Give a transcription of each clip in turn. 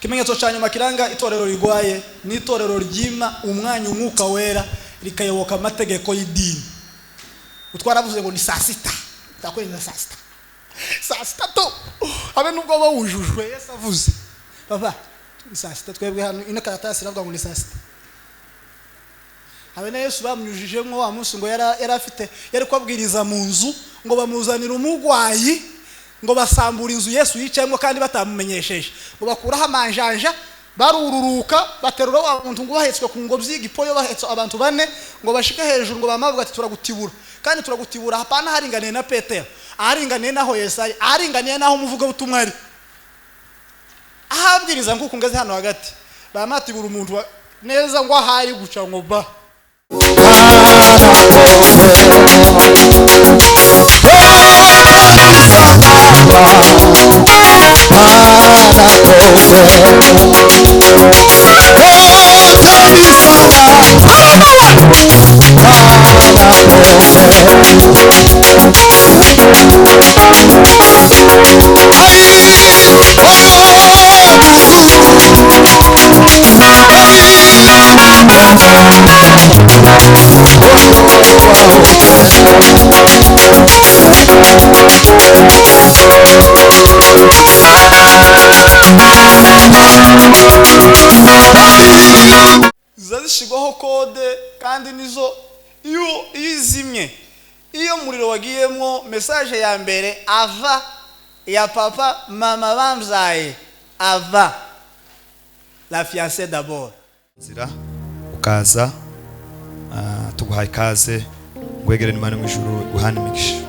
Ikimenyetso cya nyuma kiranga itorero rigwaye ni itorero ryima umwanya Umwuka Wera, rikayoboka amategeko y'idini. Utwaravuze ngo ni saa sita, ndakwenza saa sita, saa sita to habe nubwo bawujujwe. Yesu avuze papa ni saa sita, twebwe hano ino karatasi iravuga ngo ni saa sita. Habe na Yesu bamnyujijemo wa munsi ngo yari afite, yari kubabwiriza mu nzu, ngo bamuzanira umugwayi, ngo basambura inzu Yesu yicayemo kandi batamumenyesheje, ngo bakuraho amanjanja, barururuka baterura wa muntu ngo bahetswe ku ngobyi y'igipoyo, bahetse abantu bane, ngo bashike hejuru, ngo bamavuga ati turagutibura, kandi turagutibura hapana haringaniye na Petero, aharinganiye naho Yesu ari, aharinganiye naho umuvugabutumwa ari, ahabwiriza nkuko ngeze hano hagati bamatibura umuntu neza ngo ahari guca ngo ba zishigwaho kode, kandi nizo iyo izimye, iyo umuriro wagiyemo, message ya mbere ava ya papa mama bamzaye, ava la fiancée d'abord. Nzira ukaza, tuguhaye ikaze, ngwegere n'Imana mu ijuru guhana imigisha.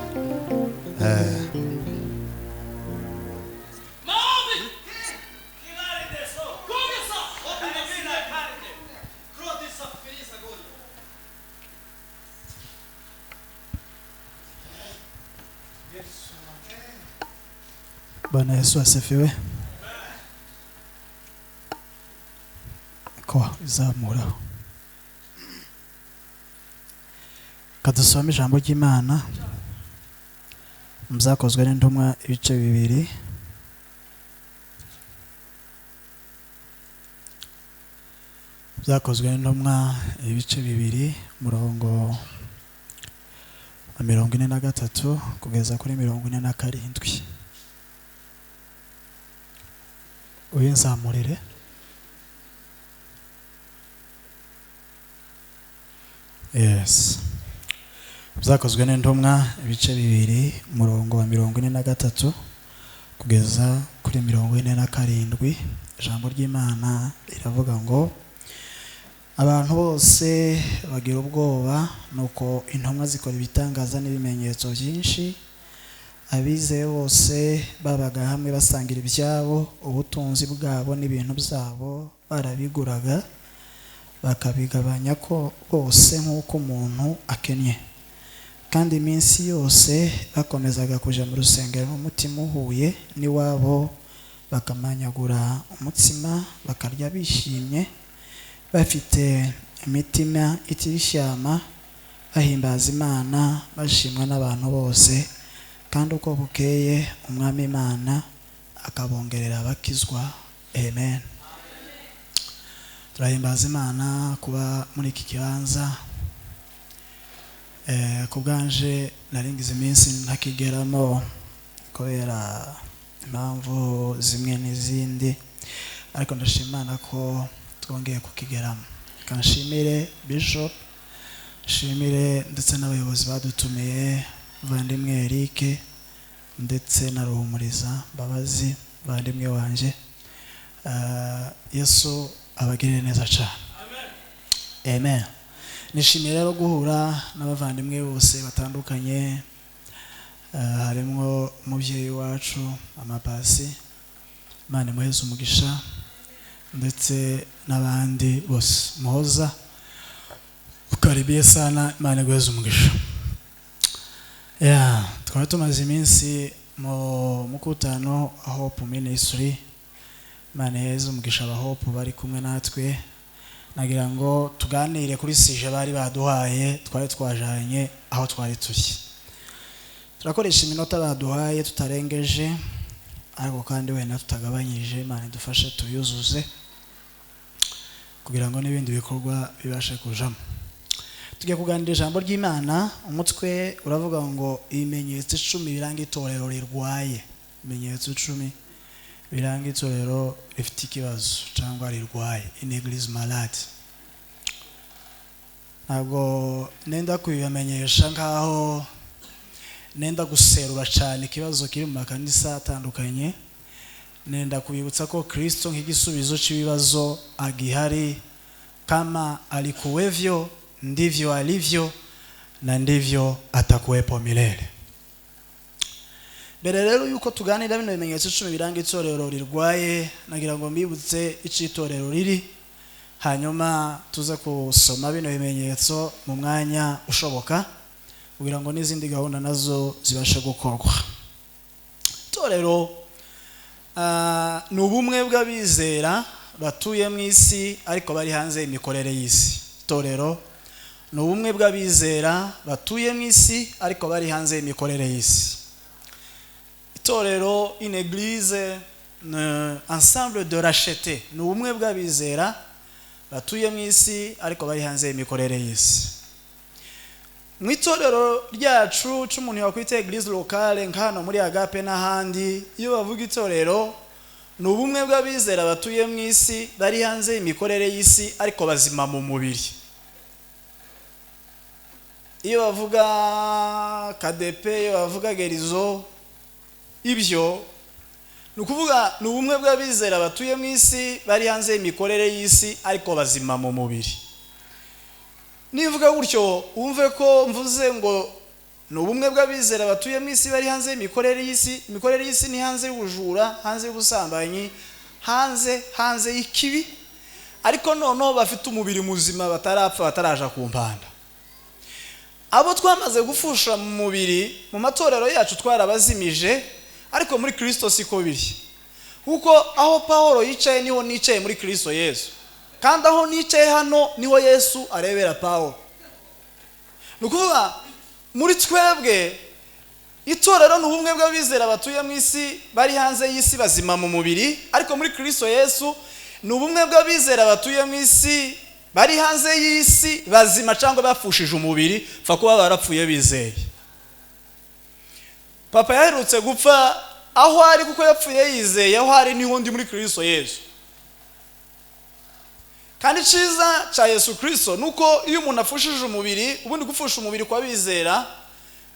Bwana Yesu asifiwe. Ko izamuraho kadusome ijambo ry'Imana muzakozwe n'intumwa ibice 2. Byakozwe n'intumwa ibice 2 murongo wa 43 kugeza kuri 47. Uyinzamurire. Yes. Byakozwe n'intumwa ibice 2 murongo wa 43 kugeza kuri 47. Ijambo ry'Imana riravuga ngo abantu bose bagira ubwoba, nuko intumwa zikora ibitangaza n'ibimenyetso byinshi. Abizeye bose babaga hamwe basangira ibyabo, ubutunzi bwabo n'ibintu byabo barabiguraga, bakabigabanya ko bose nk'uko umuntu akennye. Kandi iminsi yose bakomezaga kuja mu rusengero n'umutima uhuye n'iwabo, bakamanyagura umutsima bakarya bishimye, bafite imitima itishyama, bahimbaza Imana, bashimwa n'abantu bose. Kandi uko bukeye Umwami Imana akabongerera abakizwa. Amen. Turahimbaza Imana kuba muri iki kibanza. Kubwanje naringize iminsi ntakigeramo kubera impamvu zimwe n'izindi, ariko ndashima Imana ko twongeye kukigeramo. Kanshimire Bishop, shimire ndetse n'abayobozi badutumiye, Vandimwe Eric ndetse na Ruhumuriza Mbabazi, Vandimwe wanje. Yesu abagirire neza cyane. Amen. Nishimiye rero guhura n'abavandimwe bose batandukanye, harimo umubyeyi wacu Amapasi, Imana imuheze umugisha, ndetse n'abandi bose. Muhoza ukaribie sana, Imana iguheze umugisha. Yeah, twari tumaze iminsi mu mukutano Hope Ministry. Imana iheze umugisha aba Hope bari kumwe natwe. Nagira ngo tuganire kuri sije bari baduhaye, twari twajanye aho twari turi. Turakoresha iminota baduhaye tutarengeje, Ariko kandi wenda tutagabanyije, Imana idufashe tuyuzuze kugira ngo n'ibindi bikorwa bibashe kujamo. Tugiye kuganira ijambo ry'Imana. Umutwe uravuga ngo ibimenyetso 10 biranga itorero rirwaye. Ibimenyetso 10 biranga itorero rifite ikibazo cyangwa rirwaye, une église malade. Ntabwo nenda kubibamenyesha nkaho nenda guserura cyane ikibazo kiri mu makanisa atandukanye. Nenda kubibutsa ko Kristo nk'igisubizo cy'ibibazo agihari. Kama alikuwevyo, ndivyo alivyo na ndivyo atakuwepo milele. Mbere rero yuko tuganira bino bimenyetso 10 biranga itorero rirwaye, nagira ngo mbibutse icyo itorero riri, hanyuma tuze gusoma bino bimenyetso mu mwanya ushoboka kugira ngo n'izindi gahunda nazo zibashe gukorwa. Itorero ni ubumwe bw'abizera batuye mu isi ariko bari hanze y'imikorere y'isi. Itorero ni ubumwe bw'abizera batuye mu isi ariko bari hanze y'imikorere y'isi. Itorero, une église, ni ensemble de rachetés, ni ubumwe bw'abizera batuye mu isi ariko bari hanze y'imikorere y'isi. Mu itorero ryacu c'umuntu yakwita église locale, nk'hano muri Agape n'ahandi, iyo bavuga itorero ni ubumwe bw'abizera batuye mu isi, bari hanze y'imikorere y'isi ariko bazima mu mubiri. Iyo bavuga kadepe, iyo bavuga gerizo, ibyo ni ukuvuga ni ubumwe bw'abizera batuye mu isi, bari hanze y'imikorere y'isi ariko bazima mu mubiri. Nivuga gutyo wumve ko mvuze ngo ni ubumwe bw'abizera batuye mu isi, bari hanze y'imikorere y'isi. Imikorere y'isi ni hanze y'ubujura, hanze y'ubusambanyi, hanze y'ikibi, ariko noneho bafite umubiri muzima, batarapfa, bataraja ku mpanda. Abo twamaze gupfusha mu mubiri mu matorero yacu twarabazimije, ariko muri Kristo siko biri, kuko aho Paulo yicaye niho nicaye muri Kristo Yesu, kandi aho nicaye hano niho Yesu arebera Paulo. Ni ukuvuga muri twebwe itorero ni ubumwe bw'abizera batuye mu isi, bari hanze y'isi, bazima mu mubiri, ariko muri Kristo Yesu ni ubumwe bw'abizera batuye mu isi, bari hanze y'isi, bazima cyangwa bapfushije umubiri, pfa kuba barapfuye bizeye. Papa yaherutse gupfa, aho ari kuko yapfuye yizeye, aho ari niho ndi muri Kristo Yesu. Kandi icyiza cya Yesu Kristo ni uko iyo umuntu apfushije umubiri, ubundi gupfusha umubiri kw'abizera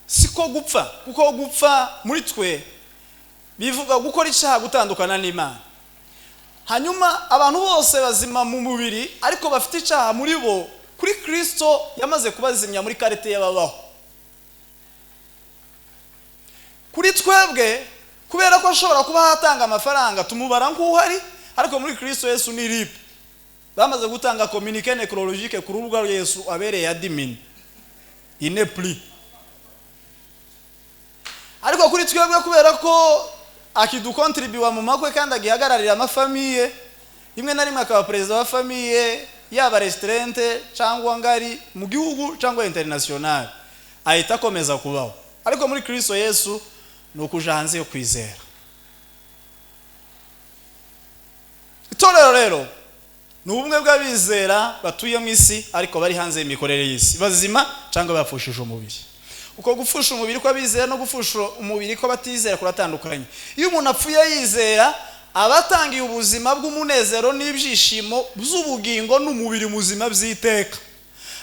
siko gupfa, kuko gupfa muri twe bivuga gukora icyaha, gutandukana n'Imana. Hanyuma abantu bose bazima mu mubiri ariko bafite icyaha muri bo, kuri Kristo yamaze kubazimya muri carte y'ababaho. Kuri twebwe kubera ko ashobora kuba hatanga amafaranga tumubara nk'uhari, ariko muri Kristo Yesu ni RIP. Bamaze gutanga communiqué nécrologique ku rubuga Yesu abereye admin inepli. Ariko kuri twebwe kubera ko akidukontribuwa mu makwe kandi agihagararira amafamiye, rimwe na rimwe akaba perezida wa famille, yaba restreinte cyangwa ngari mu gihugu cyangwa international, ahita akomeza kubaho. Ariko muri Kristo Yesu ni ukuja hanze yo kwizera. Itorero rero ni ubumwe bw'abizera batuye mu isi ariko bari hanze y'imikorere y'isi, bazima cyangwa bapfushije umubiri. Uko gupfusha umubiri kw'abizera no gupfusha umubiri kw'abatizera kuratandukanye. Iyo umuntu apfuye yizera aba atangiye ubuzima bw'umunezero n'ibyishimo by'ubugingo n'umubiri muzima by'iteka.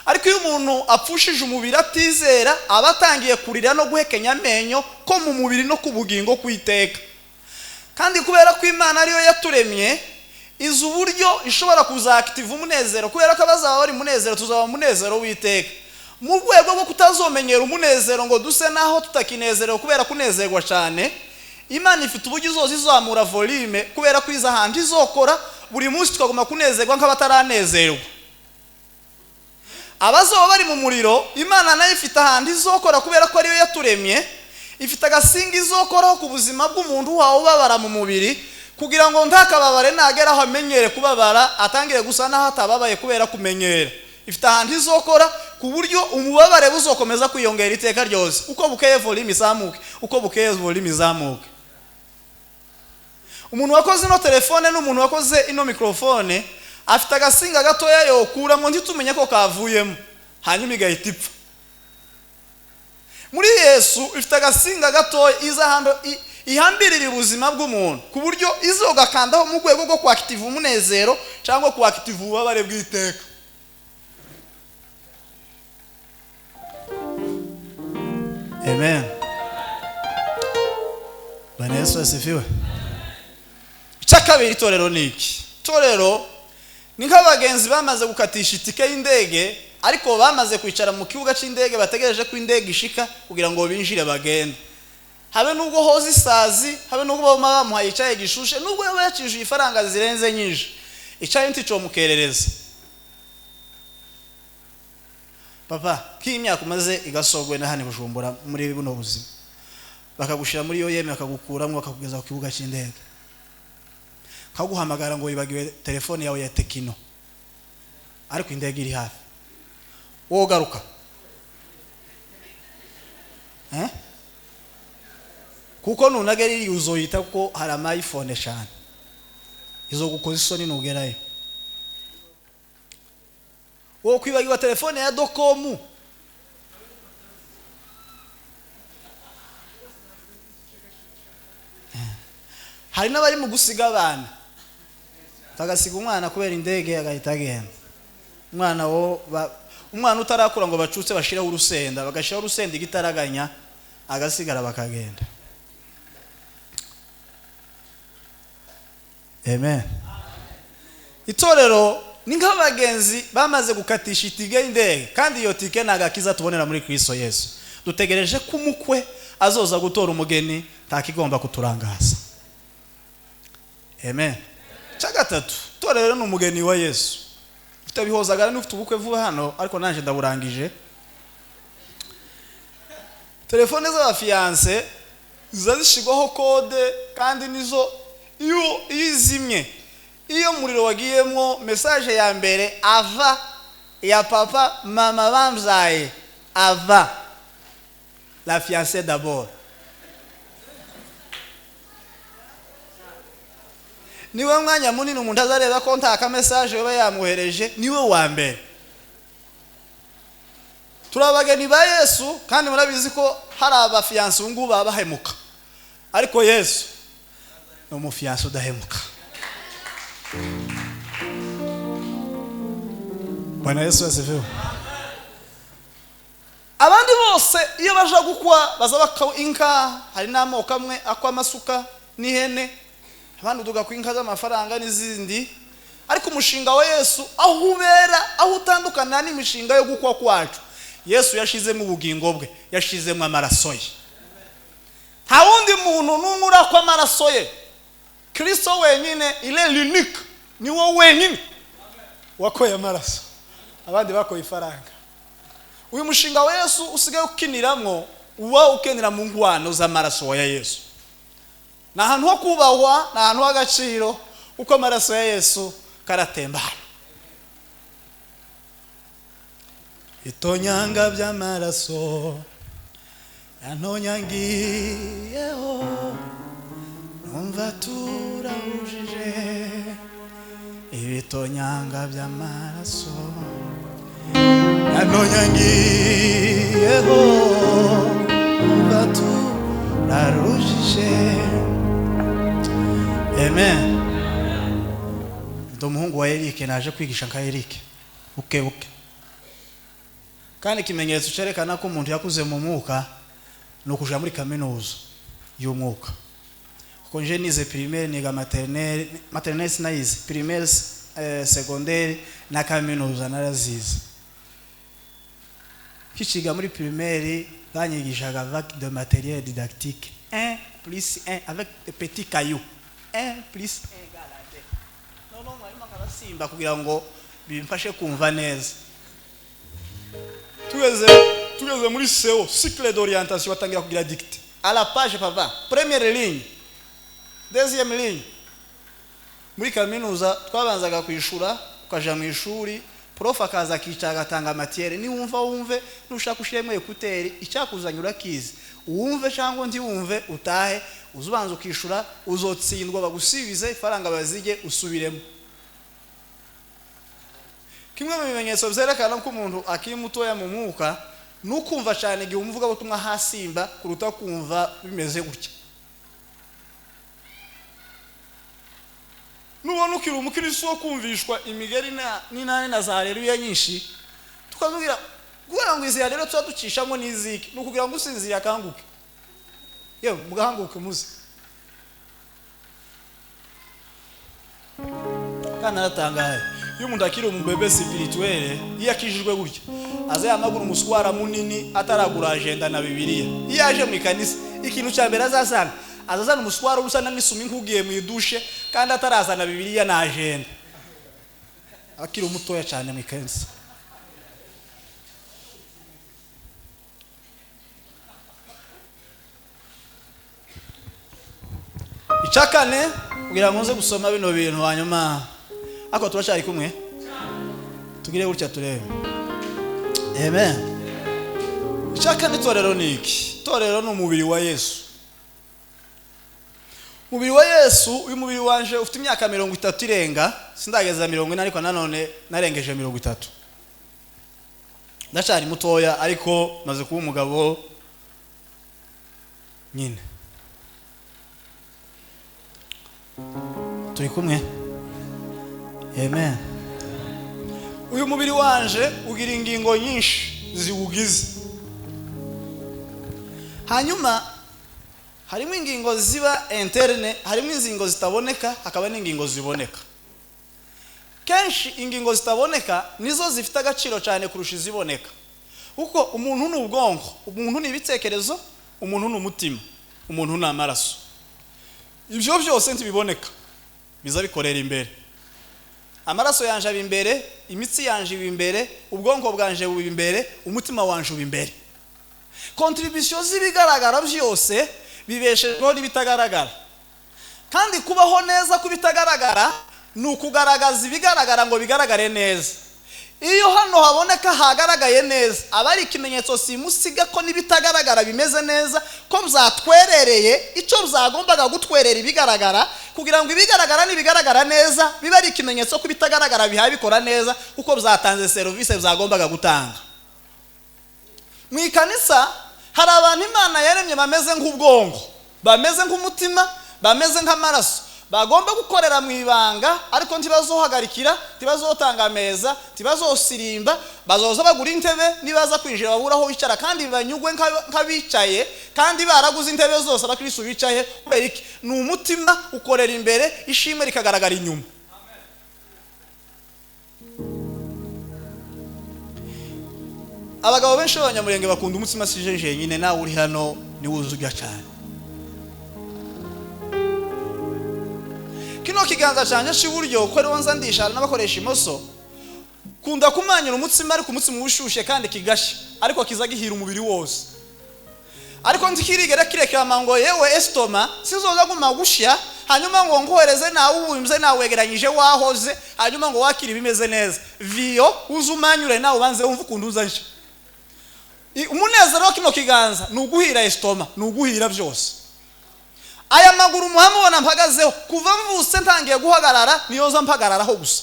Ariko iyo umuntu apfushije umubiri atizera aba atangiye kurira no guhekenya amenyo ko mu mubiri no ku bugingo kw'iteka. Kandi kubera ko Imana ariyo yaturemye, izi uburyo ishobora kuzakitiva umunezero, kubera ko abazaba bari munezero tuzaba umunezero w'iteka. Mu rwego rwo kutazomenyera umunezero ngo duse naho tutakinezerewe kubera kunezerwa cyane, Imana ifite uburyo izoza izamura volume, kubera ko iza ahantu izokora buri munsi tukaguma kunezerwa nk'abataranezerwa. Abazoba bari mu muriro, Imana nayo ifite ahantu izokora kubera ko ariyo yaturemye, ifite agasinga izokoraho ku buzima bw'umuntu wawe ubabara mu mubiri, kugira ngo ntakababare nagera aho amenyere kubabara atangire gusa naho atababaye kubera kumenyera. Ifite ahantu izokora ku buryo umubabare buzokomeza kwiyongera iteka ryose, uko bukeye volume izamuke, uko bukeye volume izamuke. Umuntu wakoze ino telefone n'umuntu wakoze ino mikrofone afite agasinga gatoya yokuramo ntitumenye ko kavuyemo, hanyuma igahita ipfa. Muri Yesu ifite agasinga gatoya iza hando ihambirira ubuzima bw'umuntu, ku buryo izogakandaho mu rwego rwo kwakitiva umunezero cyangwa kwakitiva ububabare bw'iteka. Amen. Bwana Yesu asifiwe. Icya kabiri, itorero ni iki? Itorero ni nk'abagenzi bamaze gukatisha itike y'indege, ariko bamaze kwicara mu kibuga cy'indege bategereje ko indege ishika kugira ngo binjire bagende. Habe nubwo hoza isazi, habe nubwo bama bamuhaye icyayi gishushe, nubwo yaba yacishuye ifaranga zirenze nyinshi, icyayi nticomukerereza. Papa, k'imyaka umaze igasogwe na hano Bujumbura muri buno buzima, bakagushira muri yo yeme, bakagukuramo, bakakugeza ku kibuga cy'indege, kaguhamagara ngo wibagiwe telefone yawe ya Tekino, ariko indege iri hafi, wowe ugaruka kuko nunagera iri uzoyita ko hari ama iPhone 5 izo gukoza isoni nugerayo. Wowe kwibagiwa telefone ya Docomo, hari n'abari mu gusiga abana, bagasiga umwana kubera indege agahita agenda. Umwana wo umwana utarakura ngo bacutse bashireho urusenda, bagashiraho urusenda igitaraganya agasigara bakagenda. Amen. Itorero ni nk'abagenzi bamaze gukatisha itike y'indege, kandi iyo tike ni agakiza tubonera muri Kristo Yesu. Dutegereje ko umukwe azoza gutora umugeni, ntakigomba kuturangaza. Amen. Cya gatatu, itorero ni umugeni wa Yesu. Utabihozagara n'ufite ubukwe vuba hano, ariko nanje ndaburangije. Telefone z'abafiance zazishigwaho kode, kandi nizo iyo izimye, iyo umuriro wagiyemo, message ya mbere ava ya papa mama bamzaye, ava la fiancée d'abord. Niwe mwanya munini umuntu azareba ko nta ka message yoba yamwohereje, niwe wa mbere. Turabageni ba Yesu, kandi murabizi ko hari abafiance ubu ngubu babahemuka, ariko Yesu ni umufiance udahemuka. Bwana Yesu asifiwe. Abandi bose iyo baje gukwa baza baka inka, hari n'amoko amwe akwa amasuka n'ihene, abandi tugakwa inka z'amafaranga n'izindi, ariko umushinga wa Yesu aho ubera, aho utandukana n'imishinga yo gukwa kwacu, Yesu yashizemo ubugingo bwe, yashizemo amaraso ye. Nta wundi muntu n'umwe urakwa amaraso ye. Kristo wenyine, il est l'unique, ni wowe wenyine wakoye amaraso, abandi bakoye ifaranga. Uyu mushinga wa Yesu usigaye ukiniramwo, uba ukenera mu ngwano z'amaraso ya Yesu. Ni ahantu ho kubahwa, ni ahantu h'agaciro, uko amaraso ya Yesu karatemba. Itonyanga by'amaraso yantonyangiyeho, numva turahujije. Ibitonyanga by'amaraso yantonyangiyeho, numva turarujije. Amen. Ndi umuhungu wa Eric, naje kwigisha nka Eric buke buke. Kandi ikimenyetso cyerekana ko umuntu yakuze mu mwuka ni ukuja muri kaminuza y'umwuka. Kuko nje nize primaire, niga maternelle, maternelle sinayize, primaire, secondaire na kaminuza narazize. Kiciga muri primaire banyigishaga avec de matériel didactique 1 plus 1 avec des petits cailloux, 1 plus 1 égale à 2. Non, mwarimu akabasimba kugira ngo bimfashe kumva neza. Tugeze muri CO, cycle d'orientation, batangira kugira dictée. À la page papa, première ligne, deuxième ligne. Muri kaminuza twabanzaga kwishura, ukaja mu ishuri, prof akaza akicara agatanga matière, ni wumva wumve, nushaka ushiremo écouteur, icyakuzanye urakizi, wumve cyangwa ntiwumve, utahe Uzubanza ukishura, uzotsindwa, bagusibize ifaranga, bazige usubiremo. Kimwe mu bimenyetso byerekana ko umuntu akiri mutoya mu mwuka ni ukumva cyane igihe umuvugabutumwa hasimba kuruta kumva bimeze gutya. Nubona ukiri umukristo wo kumvishwa imigeri n'inani na za haleluya nyinshi, tukazubwira kubera ngo izi rero tuba ducishamo n'iziki, ni ukugira ngo usinziriye akanguke. Yewe mugahanguke muze. Kandi naratangaye iyo umuntu akiri umubebe spirituel, iyo akijijwe gutya aza yamagura umuswara munini ataragura agenda na Bibiliya. Iyo aje mu ikanisa, ikintu cya mbere azazana, azazana umuswara usa n'isumi nk'ugiye mu idushe, kandi atarazana Bibiliya na agenda. Akiri umutoya cyane mu ikanisa. Icakane kugira ngo nze gusoma bino bintu hanyuma ako turacari kumwe tugire gutya turebe. Amen. Icakane, itorero ni iki? Itorero ni umubiri wa Yesu. Umubiri wa Yesu. Uyu mubiri wanje ufite imyaka 30 irenga, sindageza 40, ariko nanone narengeje 30. Ndacari mutoya ariko maze kuba umugabo nyine. Turi kumwe. Amen. Uyu mubiri wanje ugira ingingo nyinshi ziwugize. Hanyuma harimo ingingo ziba interne, harimo ingingo zitaboneka, hakaba n'ingingo ziboneka. Kenshi ingingo zitaboneka nizo zifite agaciro cyane kurusha iziboneka. Kuko umuntu ni ubwonko, umuntu ni ibitekerezo, umuntu ni umutima, umuntu ni amaraso. Ibyo byose ntibiboneka, biza bikorera imbere. Amaraso yanje aba imbere, imitsi yanje iba imbere, ubwonko bwanje buba imbere, umutima wanje uba imbere. Contribution z'ibigaragara byose bibeshejweho n'ibitagaragara. Kandi kubaho neza kubitagaragara ni ukugaragaza ibigaragara ngo bigaragare neza. Iyo hano haboneka hagaragaye neza, aba ari ikimenyetso simusiga ko n'ibitagaragara bimeze neza, ko byatwerereye icyo byagombaga gutwerera ibigaragara, kugira ngo ibigaragara nibigaragara neza bibe ari ikimenyetso ko ibitagaragara bihaye bikora neza, kuko byatanze serivisi byagombaga gutanga. Mu ikanisa hari abantu Imana yaremye bameze nk'ubwonko, bameze nk'umutima, bameze nk'amaraso, bagomba gukorera mu ibanga, ariko ntibazohagarikira, ntibazotanga ameza, ntibazosirimba, bazoza bagura intebe, nibaza kwinjira babura aho bicara, kandi banyugwe nk'abicaye, kandi baraguze intebe zose abakristo bicaye. Kubera iki? Ni umutima ukorera imbere, ishimwe rikagaragara inyuma. Abagabo benshi b'abanyamurenge bakunda umutsima, sije jenyine, nawe uri hano ni wuzujya cyane. Kino kiganza canje cy'iburyo ko ariwo nza ndishara n'abakoresha imoso, kunda kumanyura umutsima, ariko umutsima ushushe kandi kigashya, ariko kiza gihira umubiri wose. Ariko ntikirigera kirekama ngo yewe estoma sizoza guma gushya, hanyuma ngo ngohereze nawe ubumbye nawe wegeranyije wahoze, hanyuma ngo wakire bimeze neza. Viyo uzumanyure nawe ubanze wumva ukuntu uzaje. Umunezero wa kino kiganza ni uguhira estoma, ni uguhira byose. Aya maguru muhamubona mpagazeho kuva mvuse ntangiye guhagarara, niyo nza mpagararaho gusa.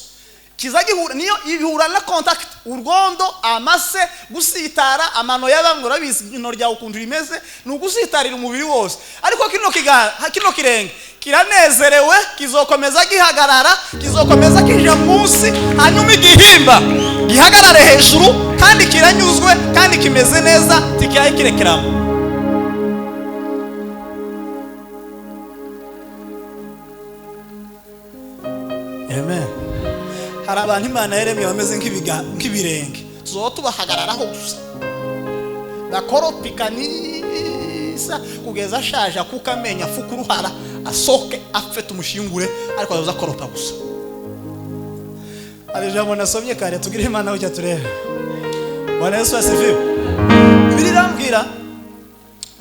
Kiza gihura niyo ibihura na contact, urwondo, amase, gusitara, amano y'abamwe urabizi ino rya ukuntu rimeze, ni ugusitarira umubiri wose. Ariko kino kiganza, kino kirenge kiranezerewe, kizokomeza gihagarara, kizokomeza kija munsi, hanyuma igihimba gihagarare hejuru, kandi kiranyuzwe, kandi kimeze neza, tikiyaye kirekeramo. Amen. Hari abantu Imana yaremye bameze nk'ibirenge, tuzoba tubahagararaho gusa, bakoropikanisa kugeza ashaje, akuka amenya afuka uruhara, asoke apfe tumushingure, ariko azoza akoropa gusa. Hari ijambo nasomye kare, tugire Imana aho turebe. Bwana Yesu asifiwe. Bibiliya irambwira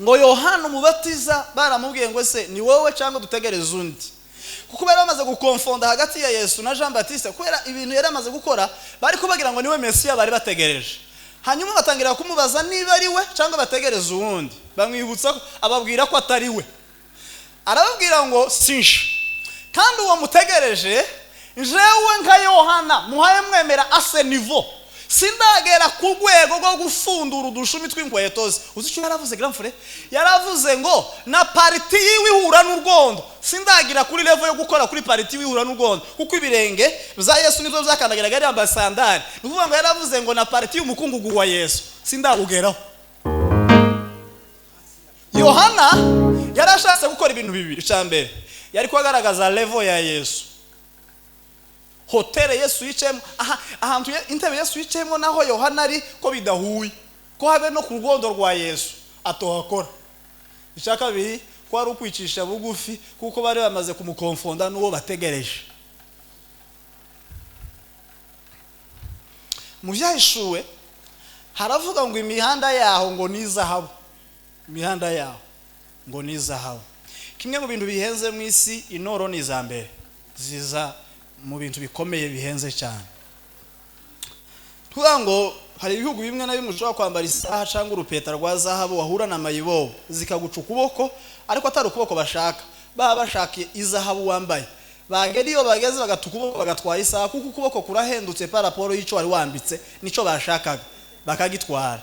ngo Yohana umubatiza baramubwiye ngo ese ni wowe cyangwa dutegereze undi? Kuko bari bamaze gukonfonda hagati ya Yesu na Jean Baptiste, kubera ibintu yari amaze gukora, bari kubagira ngo niwe Mesiya bari bategereje. Hanyuma batangira kumubaza niba ari we cyangwa bategereze uwundi. Bamwibutsa, ababwira ko atari we. Arababwira ngo sinje, kandi uwo mutegereje njewe nka Yohana muhaye mwemera ase nivo, sindagera ku rwego rwo gufundura udushumi tw'inkweto ze. Uzi icyo yaravuze, grand frère? Yaravuze ngo na partie yiwe ihura n'urwondo, sindagira kuri level yo gukora kuri partie yiwe ihura n'urwondo, kuko ibirenge bya Yesu nibyo byakandagiraga, yari yambaye sandali. Ni ukuvuga ngo yaravuze ngo na partie y'umukungugu wa Yesu sindawugeraho. Yohana yarashatse gukora ibintu bibiri. Icya mbere, yari kugaragaza level ya Yesu, hoteli Yesu yicayemo, aha ahantu intebe Yesu yicayemo naho Yohana ari, ko bidahuye, ko habe no ku rwondo rwa Yesu atohakora. Icya kabiri, ko ari ukwicisha bugufi, kuko bari bamaze kumukonfonda n'uwo bategereje. Mu Byahishuwe haravuga ngo imihanda yaho ngo ni izahabu, imihanda yaho ngo ni izahabu. Kimwe mu bintu bihenze mu isi, inoro ni iza mbere ziza mu bintu bikomeye bihenze cyane. Tuvuga ngo hari ibihugu bimwe na bimwe ushobora kwambara isaha cyangwa urupeta rwa zahabu, wahura na mayibobo zikaguca ukuboko, ariko atari ukuboko bashaka, baba bashaka izahabu wambaye. Bagera iyo bageze bagata ukuboko, bagatwara isaha, kuko ukuboko kurahendutse par rapport y'icyo wari wambitse, nicyo bashakaga bakagitwara.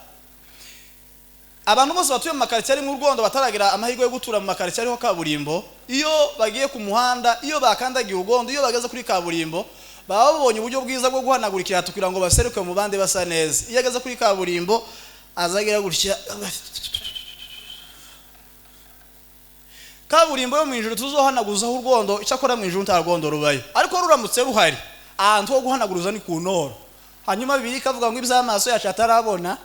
Abantu bose batuye mu makaritsiye ari mu rwondo, bataragira amahirwe yo gutura mu makaritsiye ariho kaburimbo, iyo bagiye ku muhanda, iyo bakandagiye ugondo, iyo bageze kuri kaburimbo, baba babonye uburyo bwiza bwo guhanagura ikirato kugira ngo baseruke mu bandi basa neza. Iyo ageze kuri kaburimbo azagira gutya. Kaburimbo yo mu ijuru tuzohanaguzaho urwondo, icyakora mu ijuru nta rwondo rubayo, ariko ruramutse ruhari, ahantu ho guhanaguruza ni ku ntoro. Hanyuma Bibiliya ikavuga ngo iby'amaso yacu atarabona,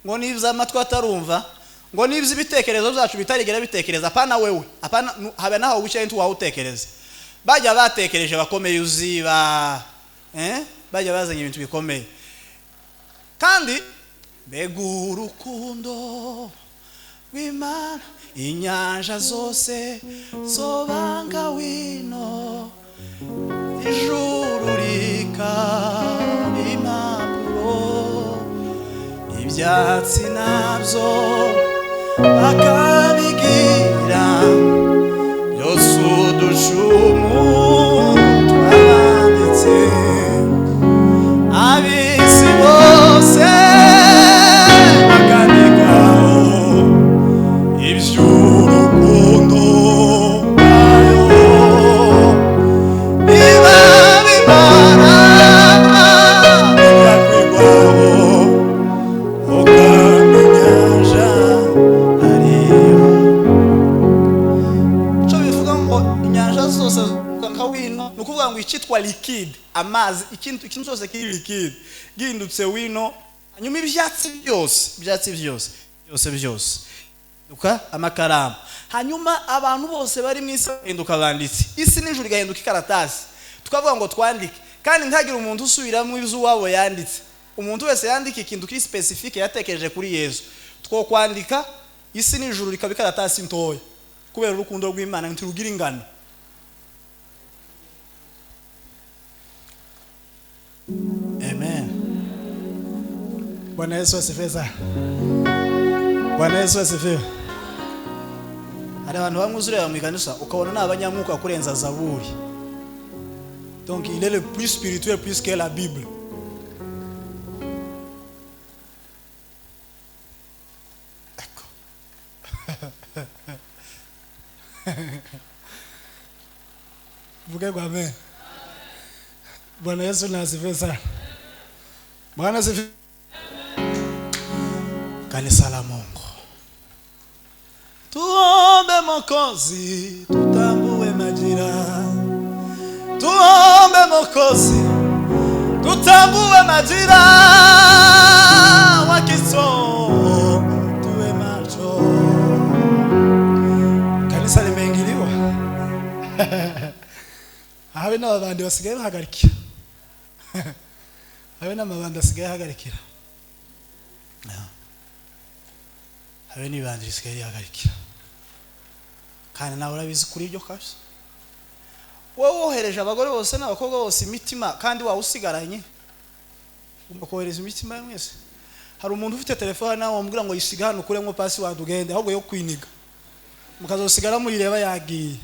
ngo n'iby'amatwi atarumva, ngo n'iby'ibitekerezo byacu bitarigera bitekereza. Apana wewe, apana, habe naho wicaye ntiwawutekereza. Bajya batekereje bakomeye uziba, bajya bazanye ibintu bikomeye. Kandi mbega urukundo rw'Imana, inyanja zose zobanga wino, ijuru rikaba impapuro, ibyatsi nabyo bakabigira byose uducumu twabanditse, ab'isi bose bakandikaho iby'urukundo rwayo. Niba bimara byakwigwaho, ukanga inyanja ariyo. Icyo bivuga ngo inyanja zose nka wino, ni ukuvuga ngo icyitwa liquide, amazi, ikintu cyose kiri liquide gihindutse wino. Hanyuma ibyatsi byose, ibyatsi byose byose byose hinduka amakaramu. Hanyuma abantu bose bari mu isi bahinduka abanditsi, isi n'ijuru igahinduka ikaratasi. Tukavuga ngo twandike, kandi ntihagire umuntu usubiramo ibyo uwabo yanditse. Umuntu wese yandika ikintu kiri spécifique yatekereje kuri Yesu. Two kwandika isi n'ijuru rikaba ikaratasi ntoya, kubera urukundo rw'Imana ntirugira ingano. Amen. Bwana Yesu asifiwe sana. Bwana Yesu asifiwe. Hari abantu bamwe uzureba mu ikanisa ukabona ni abanyamwuka kurenza Zaburi. Donc il est le plus spirituel plus que la Bible. Ecco. Vuge kwa amen. Bwana Yesu na asifiwe sana. Bwana asifiwe. Kanisa la Mungu, tuombe Mwokozi, tutambue majira. Tuombe Mwokozi, tutambue majira, wakiso tuwe macho. Kanisa limeingiliwa. Habe n'abandi basigaye bahagarikira, habe n'amabandi asigaye ahagarikira, habe n'ibandi risigaye rihagarikira. Kandi nawe urabizi kuri ibyo kabisa. Wowe wohereje abagore bose n'abakobwa bose imitima, kandi wawe usigaranye, ugomba kohereza imitima ya mwese. Hari umuntu ufite telefone nawe wamubwira ngo yisiga hano ukuremo password ugende, ahubwo yo kwiniga. Mukazosigara muyireba yagiye.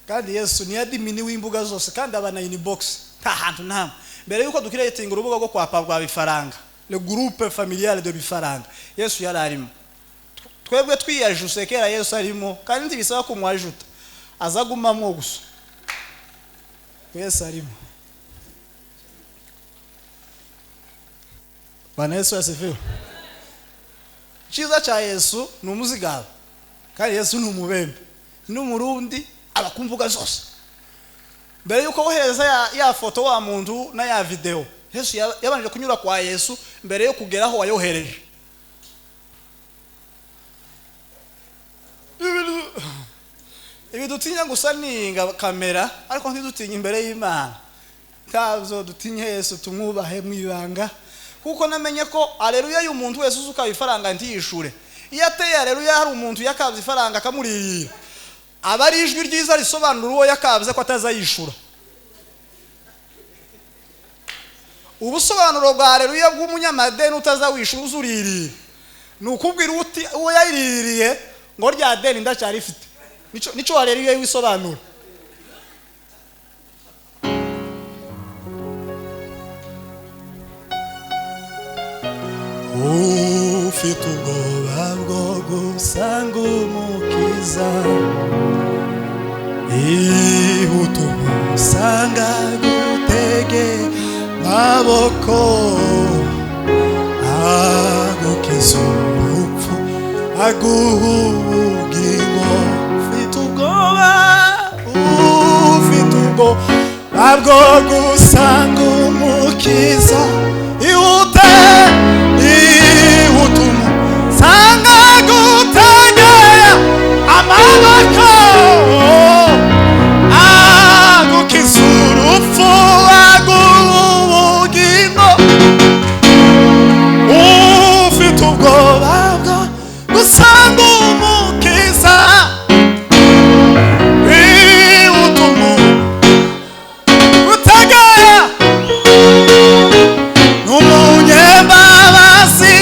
Kandi Yesu ni admin w'imbuga zose, kandi aba na inbox, nta hantu nta. Mbere yuko dukiretinga urubuga rwo kwa Pabwa Bifaranga, le groupe familial de Bifaranga, Yesu yararimo. Twebwe twiyajuse kera Yesu arimo, kandi ntibisaba kumwajuta, azagumamwo gusa. Yesu arimo. Bwana Yesu asifiwe. Cyiza cya Yesu ni umuzigaba, kandi Yesu ni umubembe, ni umurundi, aba ku mbuga zose. Mbere yuko wohereza ya foto wa muntu na ya video, Yesu yabanje kunyura kwa Yesu mbere yo kugera aho wayohereje. Ibi dutinya gusa ninga kamera, ariko ntidutinya imbere y'Imana. Ntabwo dutinye Yesu, tumwubahe mwibanga, kuko namenye ko aleluya y'umuntu wese uzuka ifaranga ntiyishure. Iyo ateye aleluya hari umuntu yakabye ifaranga akamuririra, aba ari ijwi ryiza risobanura uwo yakabye ko atazayishura. Ubusobanuro bwa aleluya bw'umunyamadeni utazawishura uzuririra ni ukubwira uti uwo yayiririye ngo rya deni ndacyarifite. Nico aleluya yisobanura. Ufite ubwoba bwo gusanga umukiza, ihuta umusanga gutege maboko, agukiza urupfu aguha ubugingo. Ufite ubwoba, ufite ubwoba bwo gusanga umukiza, ihute ihuta umusanga gutegera amaboko, agukiza urupfu aguha ubugingo. Ufite ubwoba bwo gusanga umukiza, ihuta umutegera n'umunyembabazi